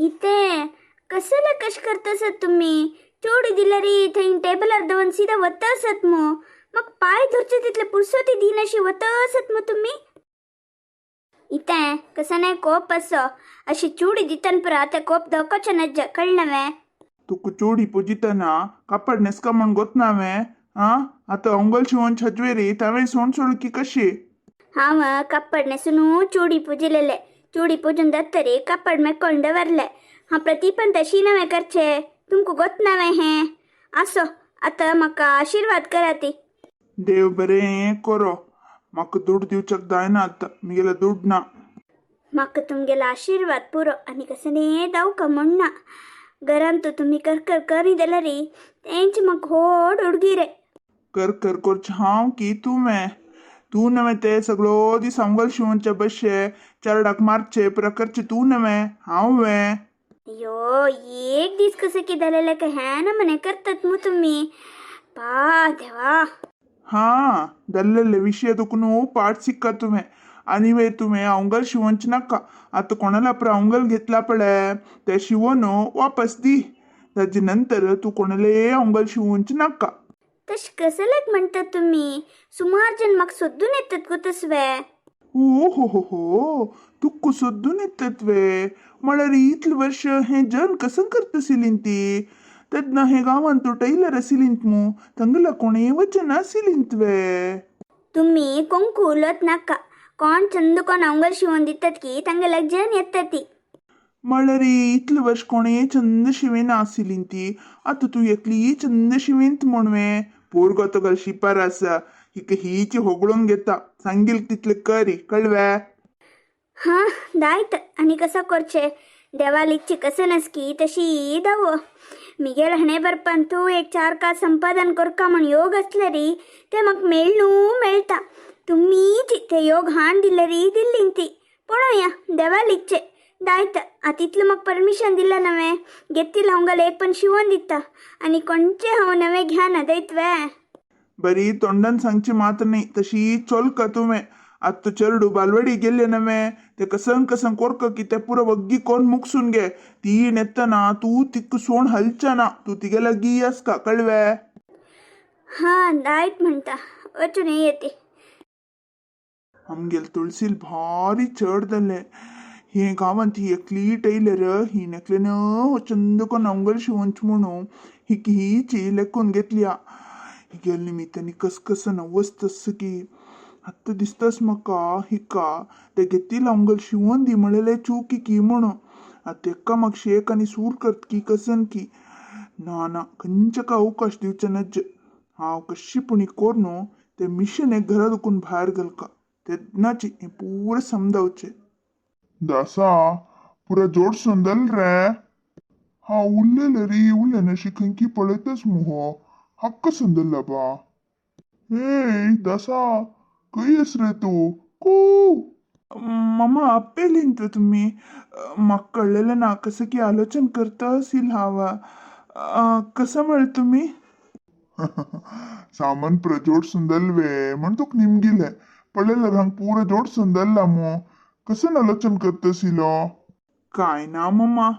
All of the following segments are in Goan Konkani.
इते कसले कश करतसत तुम्ही? चोडी दिल्यारी थंय टेबलार दवरून सीधा वतसत मू. मग पाय धरचे तितले पुरसोती दिनाशी वतसत मू तुम्ही. इते कसं नाही कोप असो, अशी चूडी दितन पुरा ते कोप धोकोचे नज्ज, कळनवे? तुका चोडी पुजितना कापड नेसका म्हण गोतनावे? आ, आतां अंगल शिवोन छजवेरी तावें सोण सोळकी कशी? हांव कप्पड नेसून चूडी पुजिलेले. चूडी पुजून दत्तरी कप्पड मेक्कोन दवरले. हां, प्रतीपन तशी नवे करचे, तुमकां गोतनावे हें? आसो, आतां म्हाका आशिर्वाद कराती. देव बरें करो. म्हाका दुड दिवच्याक जायना आतां, मिगेले दुड ना. म्हाका तुमगेलो आशिर्वाद पुरो, आनी कसले दावका म्हण ना. घरांत तुमी करकर करी जाल्यारी तेंच म्हाका होड उडगिरे. कर कर करचें हांव की तुवें? तूं नव्हे ते सगळो दीस अंगल शिवनचे बशे चरडाक मारचे पुरा करचे तूं नव्हे, हांव वे? अय्यो, एक दीस कसं की जालेलें काय ह्या ना म्हणे करतात मग तुम्ही, पा देवा. हा, जाल्लेले विशय तुका न्हू पाठ सिक्का तुवें. आनी वे तुवें अंगल शिवोवचें नाका आतां. कोणाला पुरा अंगल घेतला पळय, ते शिवोन वापस दी. ताजे नंतर तूं कोणाले अंगल शिवोवचें नाका. तशें कसलेक म्हणटात तुम्ही? सुमार जण म्हाका सोदून येतात गो तसवे. ओ हो हो हो, तुक्क सोदून येतात वे? म्हळ्यार इतले वर्ष हें जन कसं करतसिलीन ती? तेन्ना हे गांवांत तूं टैलर आशिल्लींत मू, थंगला कोणें वचना आशिल्लींत वे? तुम्ही कोंकू उलत नाका. कोण चंद कोण अंगल शिवून दितात की तांगेल्याक जन येतात ती. म्हळ्यार इतले वर्ष कोणें चंद शिवेन आशिल्लीं ती, आतां तूं एकली चंद शिवेंत म्हणवे? पोरगो तुगेलो शिपार आसा, हिका हीची होगळून घेता. सांगील तितले करी, कळवे? हां, दायत. आनी कसं करचे? देवाल इच्छे कसं नसकी तशी दावो. मिगेल हणे बरपान तूं एक चार कास संपादन करका म्हण योग असले री ते म्हाका मेळनू मेळटा. तुमीच ते योग हाण दिले री दिल्ली ती. पळोवया, देवाल इच्छे दायत. आतां तितलें म्हाका परमिशन दिलां नवें, घेतिल्लें हांव एक पण शिवोन दिता आनी कोणचें हांव नवें घ्याना दैतवे. बरी तोंडान सांगची मात्र न्ही, तशी चोलका तुवें. आतां चेरडू बालवाडी गेल्ले नवे, ते कसं कसं कोरक की ते पुरो वग्गी कोण मुगसून घे. ती नेतना तूं तिक्क सोण हलच्या ना, तूं तिगे लागीं आसका, कळवे? हां, दायत म्हणटा, वचून येते. आमगेल तुळसील भारी चड जाल्लें. हे गांवांत ही एकली टेलर, ही एकलेन चंद कोण अंगल शिवंच म्हणून हिकी हीची लेखून घेतल्या. हिगेल निमित्तांनी कसकसन अवस्थ की आत्तां दिसतास म्हाका, हिका ते घेतील अंगल शिवोन दी म्हणलेले चूक की म्हणून. आतां एका म्हाका शेक आनी सूर करत की कसन की. ना ना, खंयच्या अवकाश दिवचे नज्ज. हांव कशी पुणी कोर न्हू ते मिशन एक घरा दुखून भायर घालका, तेन्नाची हें पुरें समजावचें. दासा, पुरा जोड सुंदल रे. हा, उरलेले री उरलें. खंयकी पळयतच मुहो, हक्क सुंदरला बा. ए दासा, खंय आस रे तूं? कू मामा, अप्पेलींत तुमी? म्हाका कळ्ळेलें ना, कसं की आलोचन करता असील हांव. कसं म्हळें तुमी? सामान पुरा जोड सुंदल वे म्हण तुका निमगिले. पळयल्यार हांग पुरा जोड सुंदरला मू, कसं आलोचन करतसिलो? काय ना मम्मा,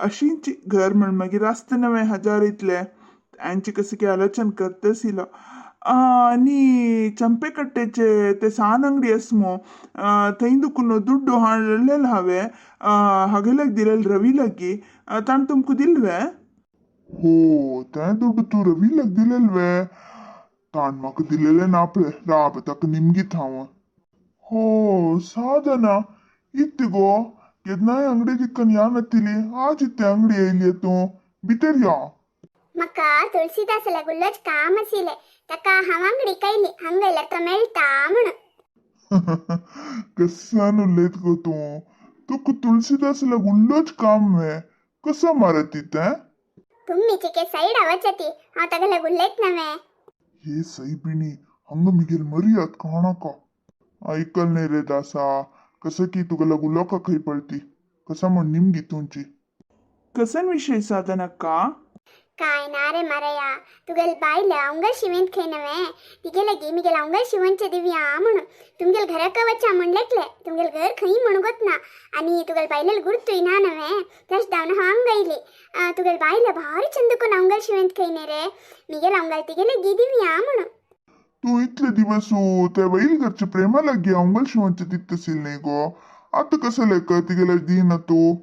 अशींच घर म्हण मागीर आसता नवें हजार इतले तांचे कसं की आलोचन करतसिलो. आनी चंपेकट्टेचे ते सान अंगडी आस मू, थंय दुखून दुड्डू हाडलेले हांवें, हागेल्याक दिलेले, रवी लागी. ताणें तुमकां दिलवे? हो, तें दुड्डू तूं रवी लाग दिलेल वे? ताण म्हाका दिलेले ना पळय. राब, ताका निमगीत हांव. हो साधना, इत्ते गो, केन्नाय अंगडी दिक्कन या नातिली, आज इत्ते अंगडी येयली तूं? भितर या. म्हाका तुळसीदासाल्या गुल्लोच काम आशिल्लें, ताका हांव अंगडी कैली, हांगयल्यार तो मेळटा म्हणून. कसान उलयत गो तूं? तुका तुळसीदासला उल्लोच काम वे? कसं मारत तें? तुम्ही चिके साईडा वचती, हांव तागेल्या उलयत नवे. हे सैबिणी, हंग मिगेल मर्याद काणाका ऐकल नाही रे दासा. कसं की तुका गुलोका खंय पळती, कसा म्हण निमगी तुमची. कसन विशय साधनाका? काय ना रे मारया, तुगेल बायल अवंगल शिवेंत खंय नवे, तिगे लगी मिगेल अवंगल शिवनचे दिव्या म्हणून तुमगेल घराक वचा म्हण लेकले, तुमगेल घर खंय म्हणगोत ना आनी तुगेल बायलेल गुर्तूय ना नवे, तश धावन हांव हांगा आयली. तुगेल बायल भारी चंद कोन अवंगल शिवेंत खंय न्ही रे, मिगेल अवंगल तिगे लगी दिव्या म्हणून. तूं इतले दिवस त्या वैल घरच्या प्रेमा लागी अवंगल शिवनचे तितसील न्ही गो, आतां कसं लेक तिगेले दिना तूं?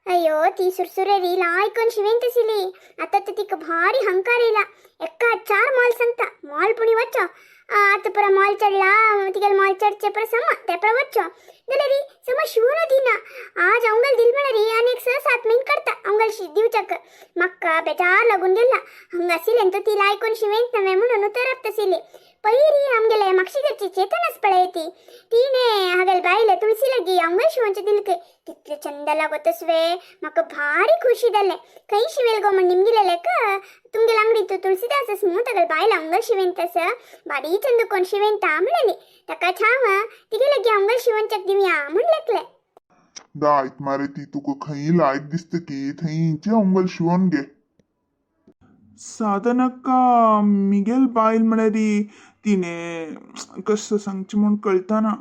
अय्यो ती सुरसुरेरी लायकोन शिवेंत आशिल्ली, आतां तर तिका भारी हंकार येयला, एका चार मॉल सांगता, मॉल पुणी वचो, आतां पुरो मॉल चडला, तिगेले मॉल चडचे पुरो समा ते पुरो वचो जाल्यार री समा शिवून दिना. आज अवंगल दिल म्हळ्यार री आनी एक 6-7 म्हयने करता अवंगल दिवच्याक, म्हाका बेजार लागून गेला. हांगा आशिल्लें तर ती लायकोन शिवेंत नवें म्हणून उतरप आशिल्ली. पयरी आमगेले मागशी घरची चेतन आस पळय ती, तिणे हागेले बायले तुळसी लागी अवंगल शिवनचें दिल खंय, कितले चंद लागत वे, म्हाका भारी खुशी जालें. खंय शिवेल गो म्हण निमगिलें लेक, तुमगेले अंगडी तूं तुळसीदास आस न्हू, तागेले बायल अवंगल शिवेंत आसा, भारी चंद कोण शिवेंता म्हणलेली, ताका छाव तिगे लागी अवंगल शिवनच्याक दिवया म्हण लेकलें. दायत मारे ती तुका खंय लायक दिसता की थंयचे अवंगल शिवोन घे. साधनक्का मिगेल बायल म्हळ्यार तिने कसं सांगचें म्हूण कळतना ना.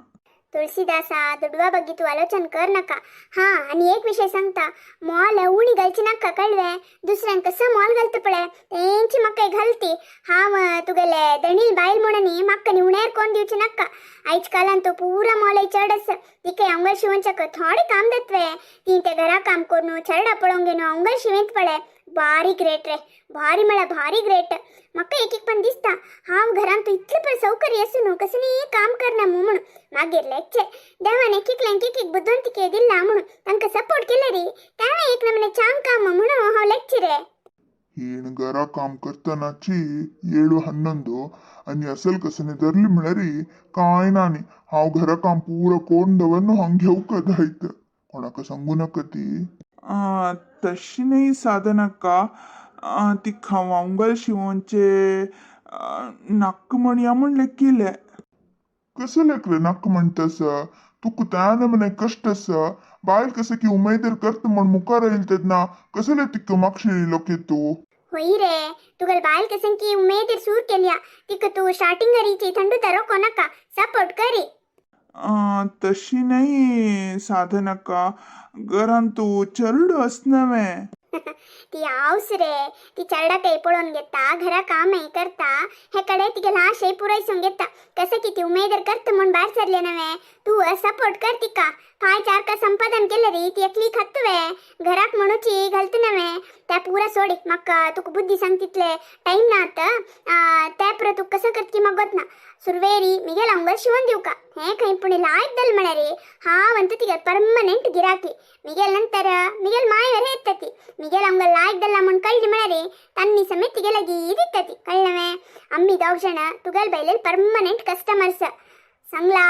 तुळसीदासा दुडवा बग्गी तूं आलोचन कर नाका. हां आनी एक विशय सांगता, मॉल उणी घालची नाका कळवे, दुसऱ्यांक कसं मॉल घालता पळय तेंची म्हाका घालती. हांव तुगेले दणील बायल म्हणून न्ही म्हाका न्ही उण्यार कोण दिवची नाका. आयज कालान तो पुरा मॉल चड आसा, तिका अंगल शिवनच्याक थोडे काम जातवे, ती ते घरा काम करून चरडा पळोवंक घेवन अंगल शिवेंत पळय, भारी ग्रेट रे, भारी म्हळ्यार भारी ग्रेट. म्हाका एक एक पण दिसता हांव घरांत तूं इतलें पळय सौकर्य आसून न्हू कसं न्ही काम करना मू म्हणून, मागीर लेगचे देवान एक एकल्यांक एक एक बुदवंत दिला म्हणून तांकां सपोर्ट केले रे, ताणें एक नमने चांग काम म्हणून हांव लेगची रे. ಈण घरा काम करतनाची 7-11 आनी असल कसने धरली म्हळ्यार काय ना न्ही, हांव घरा काम पुरो कोण दवरनु हांव घेवक दायत, कोणाक सांगू नाका ती. तशी न्ही साधनक्का, तिका हांव अवंगल शिवनचे नाक्क म्हणया म्हण लेखिलें. कसं लेकले नाका म्हणटस, तुका त्या नमने कश्ट आसा, बायल कसं की उमेदर करता म्हण मुखार येयल तेन्ना कसले तिका मागशी लोक तूं? होय रे, तुगेल बायल कसं की उमेदीर सूर केल्या, तिका तूं स्टार्टिंग रीची थंडू तर रोको नाका, सपोर्ट करी. तशी न्ही साधनक्का, घरांत तूं चरडो आसना. ती हांवच रे, ती चेरडाकय पळोवन घेता, घरा कामय करता, हे कडे तिगेले आशय पुरायसून घेता, कसं की ती उमेदर करता म्हूण भायर सरले नवे, तूं सपोर्ट कर तिका. पांय चार का संपादन केले रे ती एकली खातवे, घराक म्हणूची घालता नवे, त्या पुरा सोडी म्हाका तुका बुद्धी सांग तितले टायम ना आतां, त्या पुरो तूं कसं करत की म्हाका ना. सुरवेरी मिगेल अंगल शिवोन दिवका हें खंय पूण लायक दल म्हळ्यार हांव अंतू तिगेल परमनेंट गिराकी, मिगेल नंतर मिगेल मायर येता ती, मिगेल अंगल लायक दल्ला म्हूण कळ्ळी म्हळ्यार तन्नी समेत तिगे लागीं दिता ती, कळ्ळें? आमी दोग जाणां तुगेल बायलेल परमनेंट कस्टमर्स, सांगला.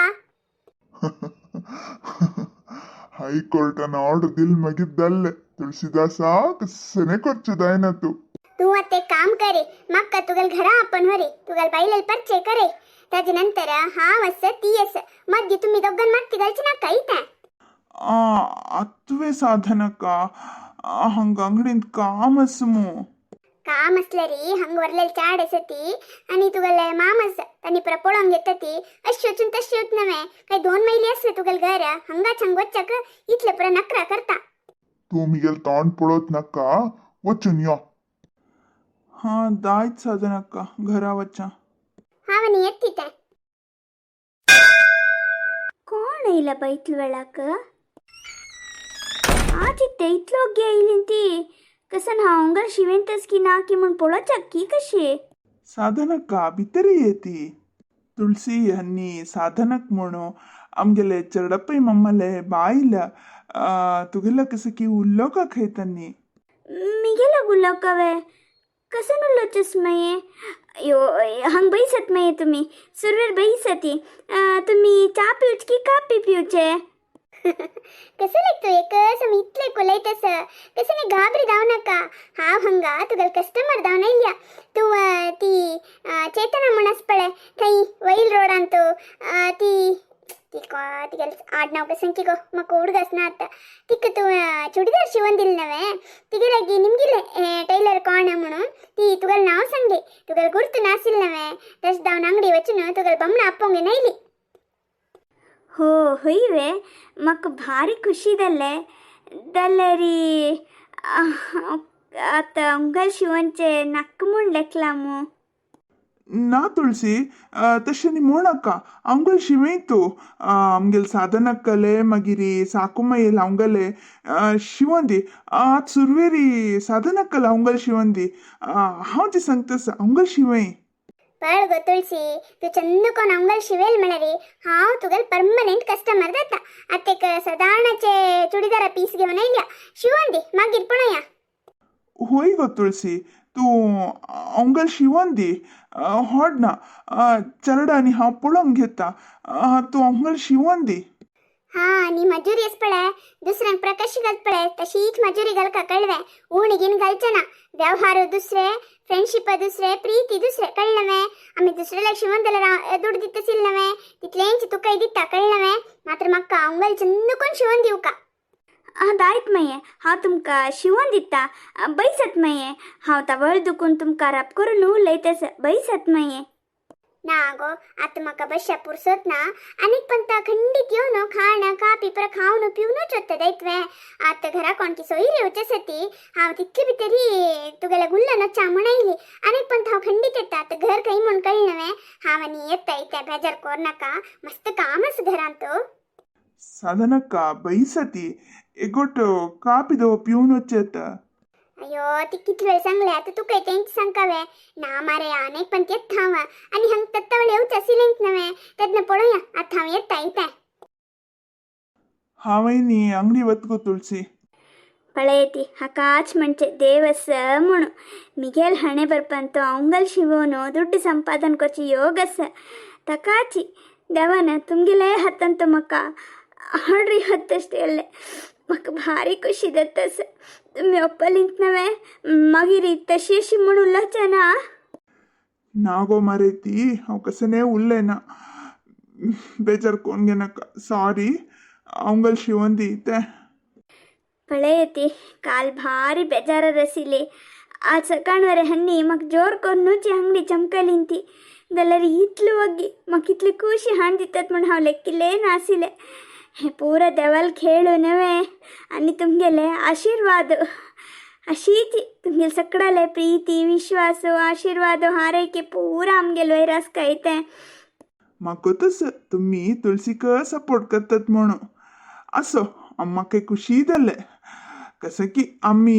हायकोर्टान ऑर्डर दिल मागीर जाल्लें तुळसीदासा, कसने करचें जायना तूं. तूं आतां एक काम करे, म्हाका तुगेल घरा आपण व्हरी, तुगेल बायलेल परिचय करे, ताजे नंतर हांव आसा ती आसा, मागीर तुमी दोगान मागती घालची नाका इतें. अत्वे साधनक्का, हांगा अंगडींत काम आसा मू. काम आसल्यार हांगा व्हरलेले चाड आसा ती आनी तुगेले माम आसा तांणी पुरो पळोवंक घेता ती, अशी वचून तशी वच नवे, काय 2 मैली आसले तुगेले घर, हांगाच हांग वच्चाक इतले पुरो नकरा करता. तूं मिगेल तोंड पळोवत नाका, वचून यो. हां दायत साधनक्का, घरा वचा. हांव आनी येत तितें. कोण येयला बाई इतले वेळाक? आज इत्ते इतलो ओग्गी येयली ती, कसन हांव अंगल शिवेंतस की ना की म्हूण पळोवच्याक की कशी? साधनक्का भितर येती. तुळसी हन्नी साधनक म्हणू आमगेले चेडपय मम्मले बायल, तुगेलो कसं की उल्लोका खंय तन्नी. मिगेलो उलोवकावे कसन उलोवचेस मागीर? अयो हांग बैसत मागीर तुमी सुरवेर बैसती, तुमी च्या पिवची की कापी पिवचे? कसं लागतो एकच आमी इतले कुलयतस, कसं न्ही घाबरी जावं नाका, हांव हांगा तुगेलो कस्टमर जावन येयल्या. तूं ती चेतना म्हूण आसा पळय थंय वैल रोडान, तूं ती तिका तिगेले आडनांव कशें की गो म्हाका उडगास ना आतां. तिका तूं चुडीदार शिंवून दिले नवे, तिगे लागीं निमगिले टैलर कोण म्हणून. ती तुगेलें नांव सांगली. तुगेलें गुर्त नासिल्लें नवे, तशें धांवन अंगडी वचून तुगेले बमणा आपोवंक येयली. हो, होय वे? म्हाका भारी खुशी जालें. जाल्यारी आतां अंगल शिवनचें नाका म्हूण लेखलां मू. ना तुळसी, तशें न्ही म्हणनाका. अवंगल शिवय तूं. आमगेले साधनाक्कले, मागीर साकुमायल अवंगले शिवोन दी. आतां सुरवेरी साधनाक्कले अवंगल शिवोन दी. हांव ती सांगता, अवंगल शिवय. पळ गो तुळसी, तूं चंद कोण अंगल शिवेल म्हळ्यार हांव तुगेल परमनंट कस्टमर जाता. आतां एक सदाणाचे चुडीदारा पीस घेवन येयल्या, शिवोन दी, मागीर पळोवया. होय गो तुळसी, तूं अंगल शिवोन दी. होड ना, चरडांनी हांव पळोवंक घेता. तूं अंगल शिवोन दी. हा, नी मजुरी एस पळे, दुसऱ्यांक प्रकाश घालत पळे, तशीच मजुरी घालका, कळवे? ऊण गिन घालचे ना. व्यवहार दुसरे, फ्रेंडशिप दुसरे, प्रीती दुसरे, कळ्ळवे? आमी दुसऱ्याला शिवून जाल्यार दुड्ಡು दितसिल्लवे, तितलेंच तुकाय दिता, कळ्ळवे? मात्र म्हाका अंगल चंद कोण शिवून दिवका. अदायत मये, हांव तुमकां शिंवोन दिता. बैसत मये, हांव तवळ दुखून तुमकां राप करून उलयतस. बैसत मये. ना गो, आतां म्हाका बश्या पुरसत ना. आनीक पण ता खंडीत येवन खाण कापी पर खावन पिवनूच वता दैत्वे. आतां घरा कोणकी सोयरी येवचे ती, हांव तितले भितरी तुगेल्या गुल्ला नच्चा म्हण आयली. आनीक पण हांव खंडीत येता. आतां घर खंय म्हूण कळ्ळें. हांव आनी येता इत्या, बेजार कोर नाका. मस्त काम आसा घरांत. साधनक्क, बैसती, एगोट कापी दव पिवन वचेत. अय्यो, ती कितले वेळ सांगले, आतां तुका तेंच सांगकावे ना मारे. आनीक पण तेच हांव आनी हांग तत्तवळ येवच आशिल्लेंच नवें, तेन्ना पळोवया. आतां हांव येता इत्या. हांवय न्ही अंगडी वतगो तुळसी. पळयती, हाकाच म्हणचे देवस म्हणू. मिगेल हಣೆ ಬರ್ಪಂತು ಅವಂಗಲ್ ಶಿವನು ದುಡ್ಡು ಸಂಪಾದನೆ ಕೊಚ್ಚಿ ಯೋಗಸ ತಕಾಚಿ ದೇವನ ತುಮ್ಗೆಲೇ ಹತ್ತಂತ ಮಕ್ಕ ಆಡ್ರಿ ಹತ್ತಷ್ಟೇ ಅಲ್ಲೇ. म्हाका भारी खुशी जाता. तुमी ಒಪ್ಪಲಿಂತನವೇ मागीर तशी अशी म्हूण उल्लाचे ना. नागो मारेती, हांव कसने उरलें ना. बेजार कोण घेनाका, सॉरी. अवंगल शिवोन दी तें. पळयती, काल भारी बेजारार आशिल्ली. आज सकाळवरे हन्नी म्हाका जोर कोन्नूची अंगडी चमकली ती. जाल्यार इतले वग्गी म्हाका इतली खुशी हाण दितात म्हूण हांव लेखिल्लें नाशिल्लें. हें पुरा देवाल खेळ नव्हे आनी तुमगेले आशिर्वाद. अशीच तुमगेले सगळ्याले प्रीती, विश्वास, आशिर्वाद, हारैके पूरा आमगेलो वैरास कायते. म्हाका तस तुमी तुळसीक सपोर्ट करतात म्हणून असो म्हाका खुशी जालें. कसं की आमी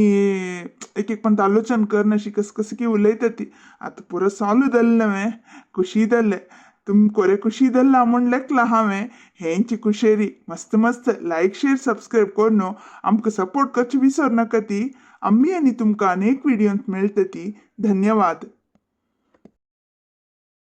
एक एक पण आलोचन करनाशी कसं कसं की उलयता ती. आतां पुरो सॉल्व जालें नवें, खुशी जालें. तुम कोरे खुशी जाल्ला म्हूण लेखलां हांवें. हेंची खुशेरी मस्त मस्त लायक, शेर, सबस्क्रायब करून आमकां सपोर्ट करचे विसर नाका ती. आमी आनी तुमकां अनेक व्हिडियोंत मेळटली. धन्यवाद.